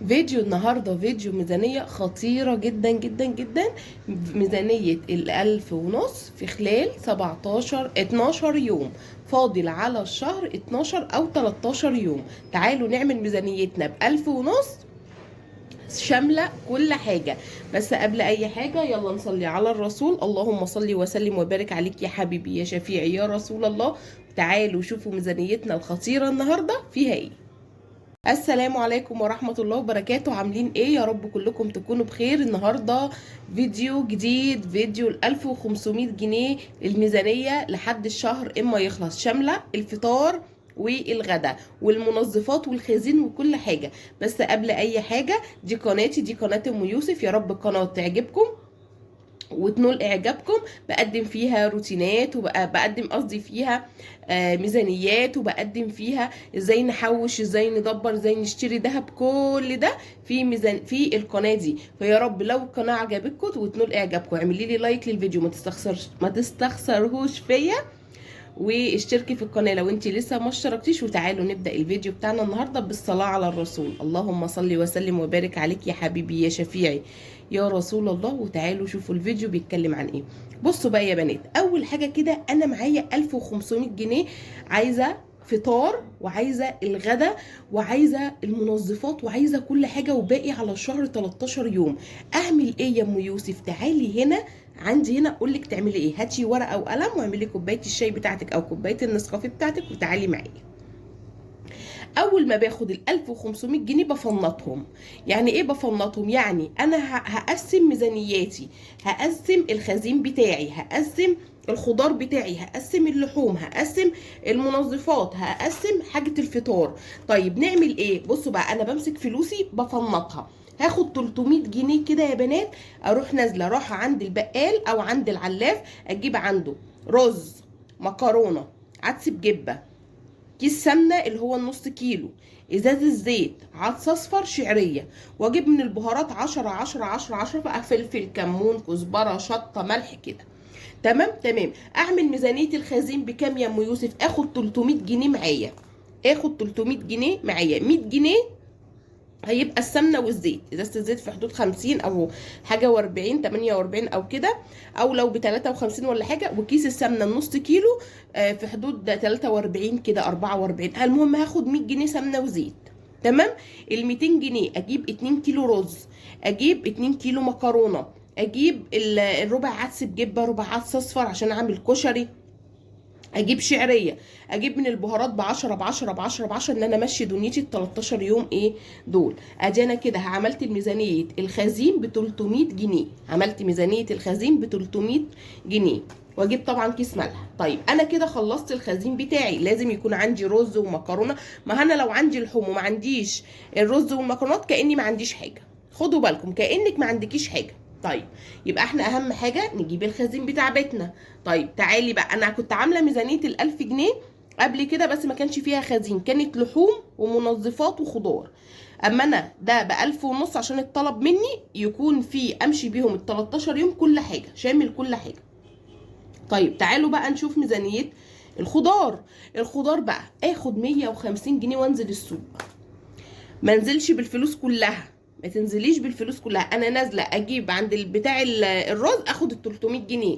فيديو النهاردة فيديو ميزانية خطيرة جدا جدا جدا. ميزانية 1500 في خلال 17 12 يوم، فاضل على الشهر 12 أو 13 يوم. تعالوا نعمل ميزانيتنا ب1500 شاملة كل حاجة. بس قبل أي حاجة يلا نصلي على الرسول. اللهم صل وسلم وبارك عليك يا حبيبي يا شفيعي يا رسول الله. تعالوا شوفوا ميزانيتنا الخطيرة النهاردة فيها ايه. السلام عليكم ورحمة الله وبركاته. عاملين ايه؟ يا رب كلكم تكونوا بخير. النهاردة فيديو جديد، فيديو 1500 جنيه الميزانية لحد الشهر اما يخلص، شاملة الفطار والغدا والمنظفات والخزين وكل حاجة. بس قبل اي حاجة، دي قناتي، دي قناة ام يوسف. يا رب القناة تعجبكم وتنول اعجابكم. بقدم فيها روتينات، وبقدم قصدي فيها ميزانيات، وبقدم فيها ازاي نحوش، ازاي ندبر، ازاي نشتري ذهب. كل ده في ميزان في القناة دي. فيا رب لو القناة عجبتكم وتنول اعجابكم، اعملي لي like للفيديو، ما تستخسرهوش فيا، واشتركي في القناة لو انت لسه ما اشتركتيش. وتعالوا نبدا الفيديو بتاعنا النهارده بالصلاة على الرسول. اللهم صل وسلم وبارك عليك يا حبيبي يا شفيعي يا رسول الله. وتعالوا شوفوا الفيديو بيتكلم عن ايه. بصوا بقى يا بنات، اول حاجة كده انا معايا 1500 جنيه، عايزه فطار وعايزه الغدا وعايزه المنظفات وعايزه كل حاجة، وباقي على الشهر 13 يوم. اعمل ايه يا ام يوسف؟ تعالي هنا عندي هنا اقول لك تعملي ايه. هاتي ورقة وقلم واعملي كوباية الشاي بتاعتك او كوباية النسكافيه بتاعتك وتعالي معايا. اول ما باخد ال 1500 جنيه بفنطهم. يعني ايه بفنطهم؟ يعني انا هقسم ميزانياتي، هقسم الخزين بتاعي، هقسم الخضار بتاعي، هقسم اللحوم، هقسم المنظفات، هقسم حاجة الفطار. طيب نعمل ايه؟ بصوا بقى، انا بمسك فلوسي بفنطها. هاخد 300 جنيه كده يا بنات، اروح نازله راحة عند البقال او عند العلاف، اجيب عنده رز، مكرونه، عدس بجبه، كيس سمنه اللي هو النص كيلو، ازاز الزيت، عدس اصفر، شعرية، واجيب من البهارات 10 10 10 10 بقى، فلفل، كمون، كزبره، شطه، ملح كده. تمام تمام. اعمل ميزانية الخزين بكام يا ام يوسف؟ اخد 300 جنيه معايا، اخد 300 جنيه معايا. 100 جنيه هيبقى السمنة والزيت، ازازة الزيت في حدود 50 او حاجة و40، 48 او كده، او لو ب 53 ولا حاجة. وكيس السمنة النص كيلو في حدود 43 كده، 44. المهم هاخد 100 جنيه سمنه وزيت. تمام. ال 200 جنيه اجيب 2 كيلو رز، اجيب 2 كيلو مكرونه، اجيب الربع عدس بجبه، ربع عدس اصفر عشان اعمل كشري، اجيب شعرية، اجيب من البهارات ب10 ب10 ب10 ب10، ان انا امشي دنيتي ال 13 يوم ايه دول. ادي انا كده عملت الميزانية الخزين ب 300 جنيه، عملت ميزانية الخزين ب 300 جنيه، واجيب طبعا كيس ملح. طيب انا كده خلصت الخزين بتاعي. لازم يكون عندي رز ومكرونه، ما انا لو عندي لحوم وما عنديش الرز والمكرونات كاني ما عنديش حاجة. خدوا بالكم، كانك ما عندكيش حاجة. طيب يبقى احنا اهم حاجة نجيب الخزين بتاع بيتنا. طيب تعالي بقى، انا كنت عامله ميزانية ال1000 جنيه قبل كده، بس ما كانش فيها خزين، كانت لحوم ومنظفات وخضار. اما انا ده ب1500 عشان الطلب مني يكون في امشي بيهم ال 13 يوم كل حاجة، شامل كل حاجة. طيب تعالوا بقى نشوف ميزانية الخضار. الخضار بقى اخد 150 جنيه وانزل السوق، ما انزلش بالفلوس كلها، ما تنزليش بالفلوس كلها. انا نازله اجيب عند بتاع الرز اخد ال 300 جنيه،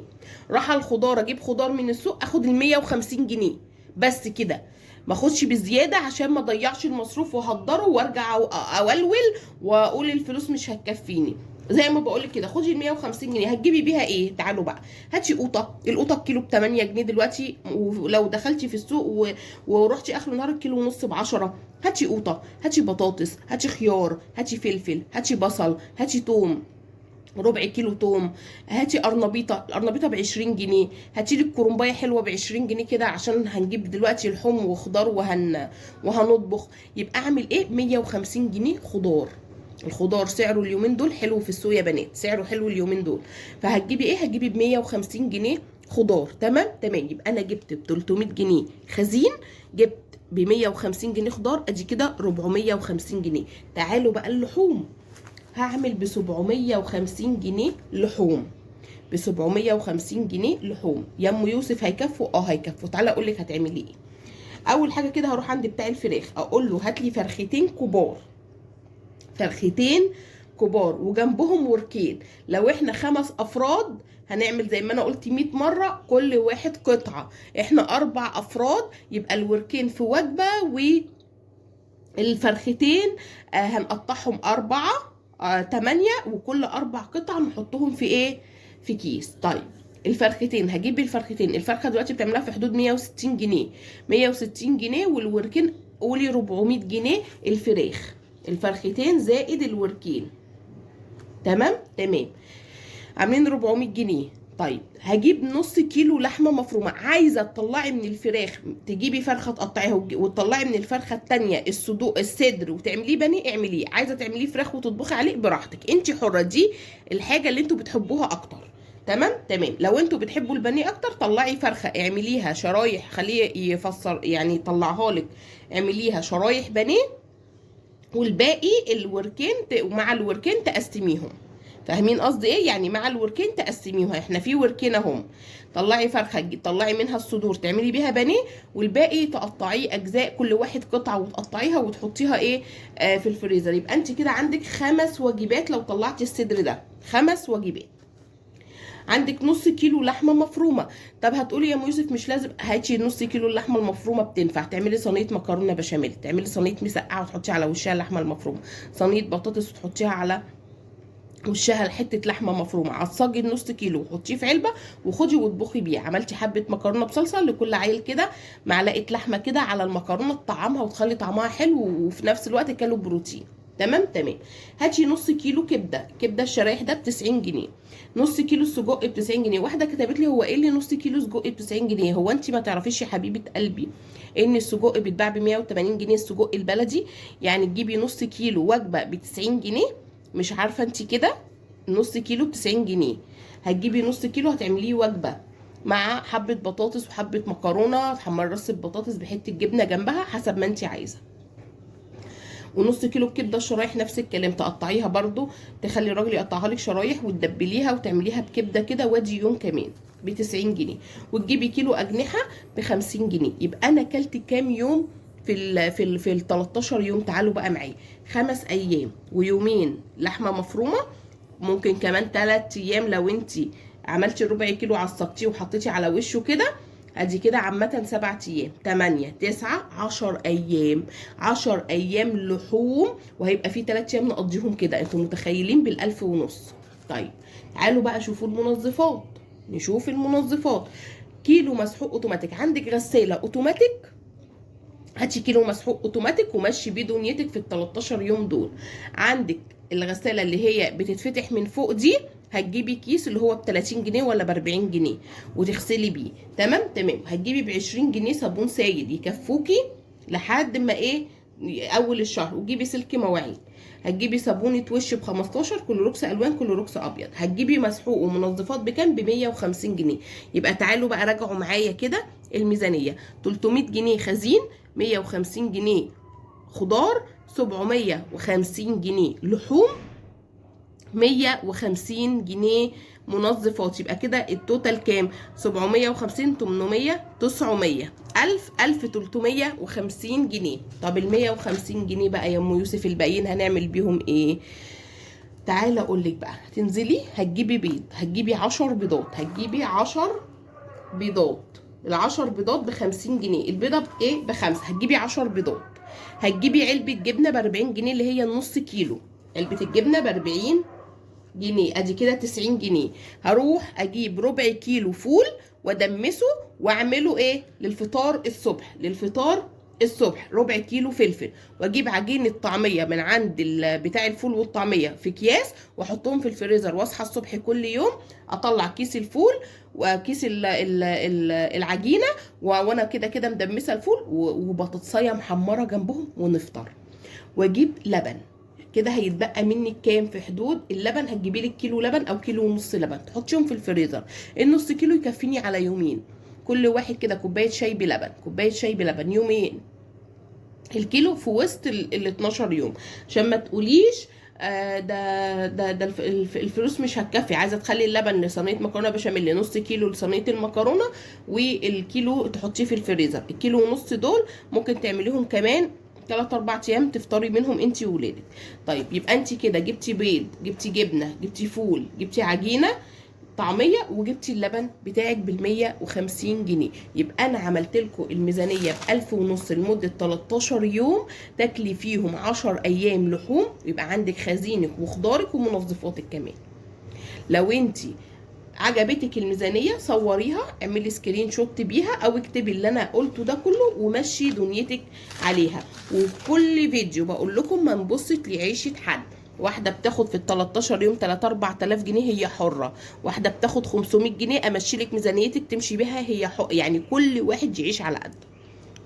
راح الخضار اجيب خضار من السوق اخد ال 150 جنيه بس كده، ما اخدش بزيادة عشان ما اضيعش المصروف وهدره وارجع اولول واقول الفلوس مش هتكفيني. زي ما بقولك كده، خدي ال 150 جنيه هتجيبي بيها ايه؟ تعالوا بقى، هاتي قوطه، القوطه الكيلو ب 8 جنيه دلوقتي، ولو دخلتي في السوق ورحتي اخر النهار الكيلو ونص ب 10. هاتي قوطه، هاتي بطاطس، هاتي خيار، هاتي فلفل، هاتي بصل، هاتي توم، ربع كيلو توم، هاتي قرنبيطه، القرنبيطه ب 20 جنيه، هاتي لك كرنبايه حلوة ب 20 جنيه كده عشان هنجيب دلوقتي لحوم وخضار وهنطبخ. يبقى اعمل ايه؟ 150 جنيه خضار. الخضار سعره اليومين دول حلو في السوق يا بنات، سعره حلو اليومين دول. فهتجيبي ايه؟ هتجيبي ب 150 جنيه خضار. تمام تمام. يبقى انا جبت ب 300 جنيه خزين، جبت ب 150 جنيه خضار، ادي كده 450 جنيه. تعالوا بقى اللحوم، هعمل ب 750 جنيه لحوم، ب 750 جنيه لحوم. يا ام يوسف هيكفوا؟ هيكفوا. تعالى اقول لك هتعملي ايه. اول حاجة كده هروح عند بتاع الفراخ اقول له هات لي فرختين كبار، فرختين كبار وجنبهم وركين. لو احنا 5 افراد هنعمل زي ما انا قلت 100 مرة، كل واحد قطعه. احنا 4 افراد يبقى الوركين في وجبة، والفرختين هنقطعهم 4، 8، وكل 4 قطع نحطهم في ايه؟ في كيس. طيب الفرختين، هجيب الفرختين، الفرخه دلوقتي بتعملها في حدود 160 جنيه، 160 جنيه، والوركين قولي 400 جنيه الفراخ، الفرختين زائد الوركين. تمام تمام، عاملين 400 جنيه. طيب هجيب نص كيلو لحمه مفرومه. عايزه تطلعي من الفراخ، تجيبي فرخة تقطعيها وتطلعي من الفرخه التانية الصدر وتعمليه بانيه، اعمليه. عايزه تعمليه فراخ وتطبخي عليه براحتك، انت حره، دي الحاجة اللي انتوا بتحبوها اكتر. تمام تمام. لو انتوا بتحبوا البانيه اكتر طلعي فرخة اعمليها شرايح، خليه يفسر يعني يطلعها لك، اعمليها شرايح بانيه، والباقي الوركين مع الوركين تقسميهم. فاهمين قصدي ايه؟ يعني مع الوركين تقسميهم، احنا في وركين اهم، طلعي فرخة طلعي منها الصدور تعملي بيها بانيه، والباقي تقطعيه اجزاء، كل واحد قطعه وتقطعيها وتحطيها ايه في الفريزر. يبقى انت كده عندك 5 وجبات لو طلعتي الصدر ده، 5 وجبات. عندك نص كيلو لحمه مفرومه. طب هتقولي يا ام يوسف مش لازم، هاتي نص كيلو اللحمة المفرومه، بتنفع تعملي صينية مكرونه بشاميل، تعملي صينية مسقعه وتحطي على وشها اللحمة المفرومه، صينية بطاطس وتحطيها على وشها حتة لحمه مفرومه. عصاجي النص كيلو وحطيه في علبة وخدي واطبخي بيه. عملتي حبه مكرونه بصلصه لكل عيل كده، معلقه لحمه كده على المكرونه تطعمها وتخلي طعمها حلو، وفي نفس الوقت كلوا بروتين. تمام تمام. هاتي نص كيلو كبده، كبده الشرايح ده ب90 جنيه، نص كيلو سجق ب90 جنيه. واحدة كتبت لي هو ايه اللي نص كيلو سجق ب90 جنيه؟ هو انت ما تعرفيش يا حبيبه قلبي ان السجق بيتباع ب180 جنيه السجق البلدي؟ يعني تجيبي نص كيلو وجبة ب90 جنيه، مش عارفه انت كده، نص كيلو ب90 جنيه، هتجيبي نص كيلو هتعمليه وجبة مع حبه بطاطس وحبه مكرونه، تحمري رص البطاطس بحته جبنه جنبها حسب ما انت عايزه. ونص كيلو الكبده الشرايح نفس الكلام، تقطعيها برضو، تخلي الراجل يقطعها لك شرايح وتدبليها وتعمليها بكبده كده، وادي يوم كمان ب90 جنيه. وتجيبي كيلو اجنحة ب50 جنيه. يبقى انا اكلت كام يوم في ال في ال في ال 13 يوم؟ تعالوا بقى معايا، 5 ايام ويومين لحمه مفرومه، ممكن كمان 3 ايام لو انت عملتي ربع كيلو عصقتيه وحطيتي على وشه كده، ادي كده عامة 7 ايام، 8 9 10 ايام، 10 ايام لحوم، وهيبقى في 3 ايام نقضيهم كده. انتوا متخيلين بال1500؟ طيب تعالوا بقى شوفوا المنظفات، نشوف المنظفات. كيلو مسحوق اوتوماتيك، عندك غسالة اوتوماتيك، هاتي كيلو مسحوق اوتوماتيك ومشي بيه دنيتك في ال 13 يوم دول. عندك الغسالة اللي هي بتتفتح من فوق دي، هتجيبي كيس اللي هو ب 30 جنيه ولا ب 40 جنيه وتغسلي بيه. تمام تمام. هتجيبي ب 20 جنيه صابون سايل يكفوكي لحد ما ايه اول الشهر، وتجيبي سلك مواعين. هتجيبي صابونه وش ب 15، كلوروكس الوان، كلوروكس ابيض. هتجيبي مسحوق ومنظفات بكام؟ ب 150 جنيه. يبقى تعالوا بقى راجعوا معايا كده الميزانية. 300 جنيه خزين، 150 جنيه خضار، 750 جنيه لحوم، 150 جنيه منظفات. يبقى كده ال total كام؟ 750، 800، 900، 1000، 1350 جنيه. طب ال 150 جنيه بقى يا ام يوسف الباقيين هنعمل بيهم ايه؟ تعالى اقول لك بقى. هتنزلي هتجيبي بيض، هتجيبي 10 بيضات، هتجيبي 10 بيضات، ال10 بيضات ب50 جنيه، البيضة بايه؟ ب5. هتجيبي 10 بيضات. هتجيبي علبة جبنه ب40 جنيه اللي هي النص كيلو، علبة الجبنة ب40 جنيه، ادي كده 90 جنيه. هروح اجيب ربع كيلو فول وادمسه واعمله ايه للفطار الصبح، للفطار الصبح ربع كيلو فلفل، واجيب عجينه طعميه من عند بتاع الفول والطعميه في اكياس واحطهم في الفريزر، واصحى الصبح كل يوم اطلع كيس الفول وكيس العجينة، وانا كده كده مدمسه الفول وبطاطسيه محمرة جنبهم ونفطر. واجيب لبن كده، هيتبقى منك كام؟ في حدود اللبن هتجيبي لك كيلو لبن او كيلو ونص لبن، تحطيهم في الفريزر. النص كيلو يكفيني على يومين، كل واحد كده كوباية شاي بلبن، كوباية شاي بلبن يومين، الكيلو في وسط ال 12 يوم، عشان ما تقوليش ده ده ده الفلوس مش هتكفي. عايزه تخلي اللبن لصينيه مكرونه بشاميل، نص كيلو لصينيه المكرونه، والكيلو تحطيه في الفريزر. الكيلو ونص دول ممكن تعمليهم كمان 3 4 ايام تفطري منهم انت وولادك. طيب يبقى انت كده جبتي بيض، جبتي جبنه، جبتي فول، جبتي عجينه طعميه، وجبتي اللبن بتاعك بال150 جنيه. يبقى انا عملت لكم الميزانية ب1500 لمدة 13 يوم، تاكلي فيهم 10 ايام لحوم، يبقى عندك خزينك وخضارك ومنظفاتك كمان. لو انت عجبتك الميزانية صوريها، اعملي screenshot بيها، او اكتبي اللي انا قلته ده كله ومشي دنيتك عليها. وكل فيديو بقول لكم ما نبصش لعيشه حد. واحدة بتاخد في ال 13 يوم 3 4000 جنيه هي حره، واحدة بتاخد 500 جنيه امشي لك ميزانيتك تمشي بيها هي حق. يعني كل واحد يعيش على قده،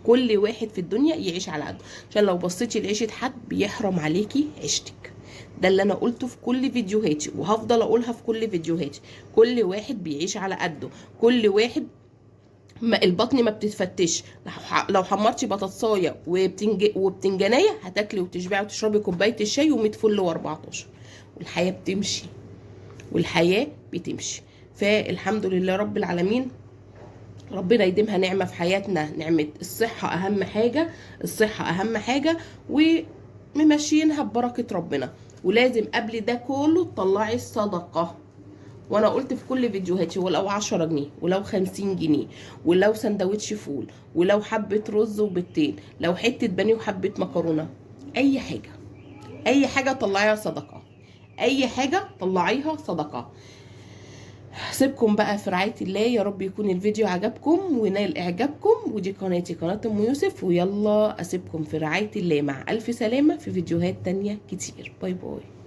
كل واحد في الدنيا يعيش على قده، عشان لو بصيتي لعيشه حد بيحرم عليكي عيشتك. ده اللي انا قلته في كل فيديوهاتي وهفضل اقولها في كل فيديوهاتي. كل واحد بيعيش على قده، كل واحد ما البطن ما بتتفتش. لو حمرتي بطاطسايه وبتنجانيه هتاكلي وتشبعي وتشربي كوباية الشاي و100 فل و14، والحياة بتمشي، والحياة بتمشي. فالحمد لله رب العالمين، ربنا يديمها نعمه في حياتنا. نعمه الصحة اهم حاجة، الصحة اهم حاجة، وممشيينها ببركة ربنا. ولازم قبل ده كله تطلعي الصدقة، وانا قلت في كل فيديوهاتي ولو 10 جنيه، ولو 50 جنيه، ولو سندوتش فول، ولو حبة رز وبيضتين، لو حتة بانيه وحبة مكرونة، اي حاجة، اي حاجة طلعيها صدقة، اي حاجة طلعيها صدقة. سيبكم بقى في رعاية الله، يا رب يكون الفيديو عجبكم ونال اعجابكم. ودي قناتي قناة ام يوسف، ويلا اسيبكم في رعاية الله مع الف سلامة في فيديوهات تانية كتير. bye bye.